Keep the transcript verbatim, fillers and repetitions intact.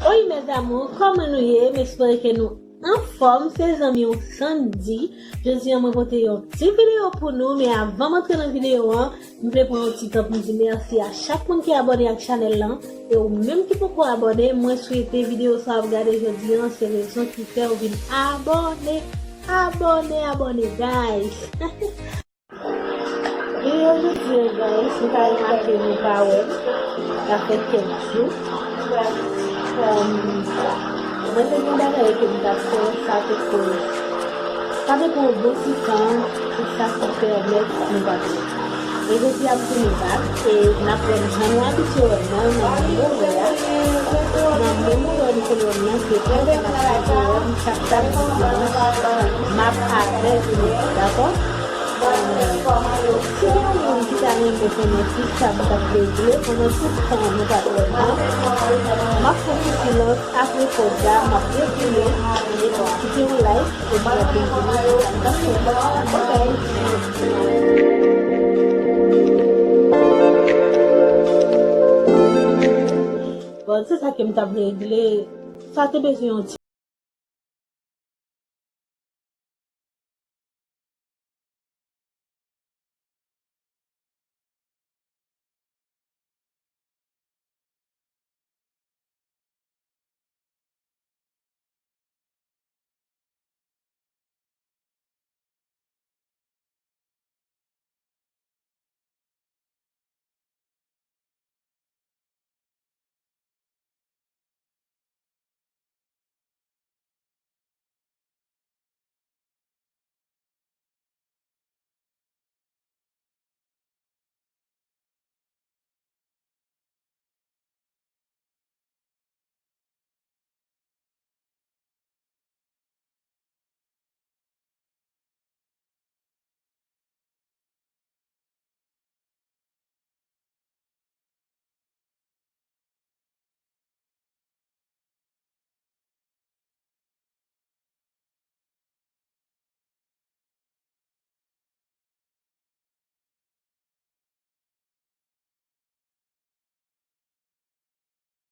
Oy mes amours, kòman nou ye? M espere ke nou anfòm. Se zanmi w Sandy. Jodi a mwen pote yon ti videyo pou nou, men avan m antre nan videyo an, m vle pran yon ti tan pou m di mèsi a chak moun ki abòne ak chanèl lan. E ou menm ki poko abòne, mwen swete videyo sa w ap gade jodi a se rezon ki fè w vin abòne. Abòne, abòne, guys! Videyo jodi a, guys, m ka remake nou pa wè m. Sa fè kèk jou. Mwen te gen bagay ke m t ap fè, sa te koz. Sa te pran yon bon ti tan pou sa ki pèmèt nou pa t wè. E jodi a m tounen bak, e n ap wè m jan nou abitye wè m nan, nan menm mouvè a. Nan menm mouvè nou konn wè m nan, se konsa n ap abitye wè m chak samdi dimanch. M ap avèk nou, dakò? Si gen yon moun ki ta renmen konnen kisa m t ap regle pandan tout tan nou pa t wè m nan, m ap fè ti silans apre pòz la, m ap retounen, epi kite yon like, epi w ap vin di nou kisa m t ap fè. Bye bye. Bon, se sa ke m t ap regle. Sa te bezwen yon ti